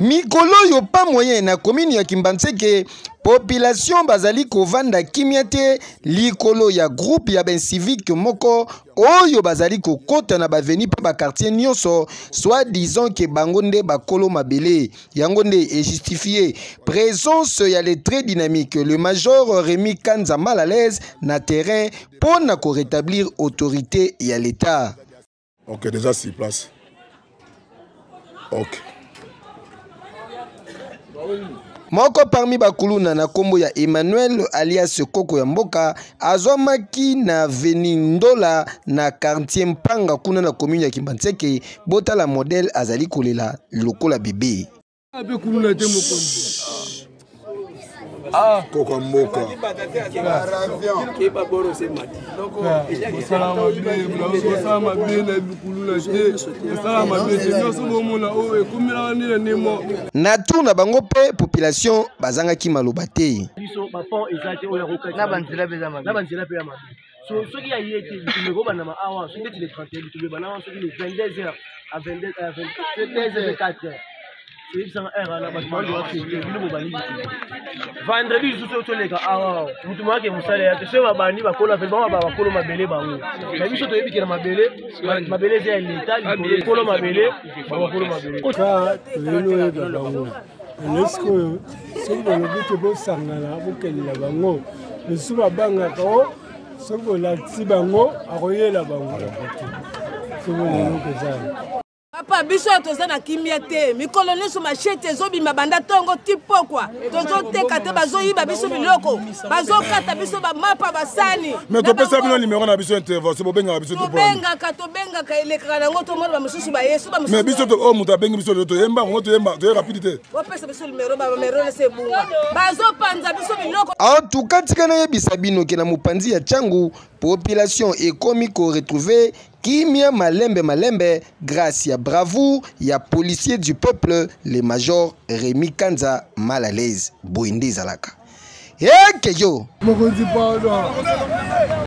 Mikolo oyo pas moyen na commune ya Kimbanseke, population bazali kovanda kimia te likolo ya groupe ya baincivique moko oyo bazali kokota na baveni mpe bakartier nyonso soit disant ke bango nde bakolo mabele. Yango nde ejustifie présence ya le très dynamique le major Rémi Kanza mal à l'aise na terrain mpo na korétablir autorité ya l'État. Ok, déjà sur place. Ok. Moko parmi bakuluna na kombo ya Emmanuel alias Koko ya mboka azwamaki na avenue Ndola na quartier Mpanga kuna na commune ya Kimbanseke. Botala modèle azali kolela lokola bebe. Ape kuluna te mokonzi. Ah. Koko mboka. Kosala mabe, kosala mabe na bikuluna te. Kosala mabe te nyonso bomona oyo ekomelaka nde na ndemo. Na tour na bango mpe population bazangaki maloba te. Biso ba pont eza te oyo akokati. Na ba nzela mpe eza mabe. Na ba nzela mpe ya mabe. So soki ya ye te bitumba ekobandama awa soki ndeti le 31 bitumba ebanda awa soki le 22 heures à 22 heures 24 heures toyebisanga heure wana bato bandi bafete bino bobandi bitumba vendredi lisusu toleka awa motu moyake mosala ya te soki babandi bakolo afete bango bakolo mabele bango na biso toyebi ke na mabele mabele eza ya leta likolo ekolo mabele bakolo mabele toyeli oyeba bango ene sikoyo soki bolobi te bosangana bokende na bango misusu babangaka o soki bolakisi bango akoyela bango soki eloko eza. Papa, biso oyo toza na kimia te, mikolo nyonso machete ezobima banda ntongo ti pokwa, tozoteka te, bazoyiba biso biloko, bazokata biso bamapa basani. Mais topesa bino numero na biso intervention, bobengaka biso te. Tobengaka, tobengaka, elekaka nango, tomona bamosusu baye so bamosusu. Mais biso oyo moto abengi biso lelo toyemba yango, toyemba toye rapide te. Bopesa biso numero, ba numero nese ebunga, bazopanza biso biloko. En tout cas, tika nayebisa bino ke na mopanzi ya Tshangu, population ekomi ko retrouver kimia malembe malembe grâce ya bravoure ya policier du peuple le major Rémi Kanza mal à l'aise. Boye nde ezalaka. Eke yo! Mokonzi pardon.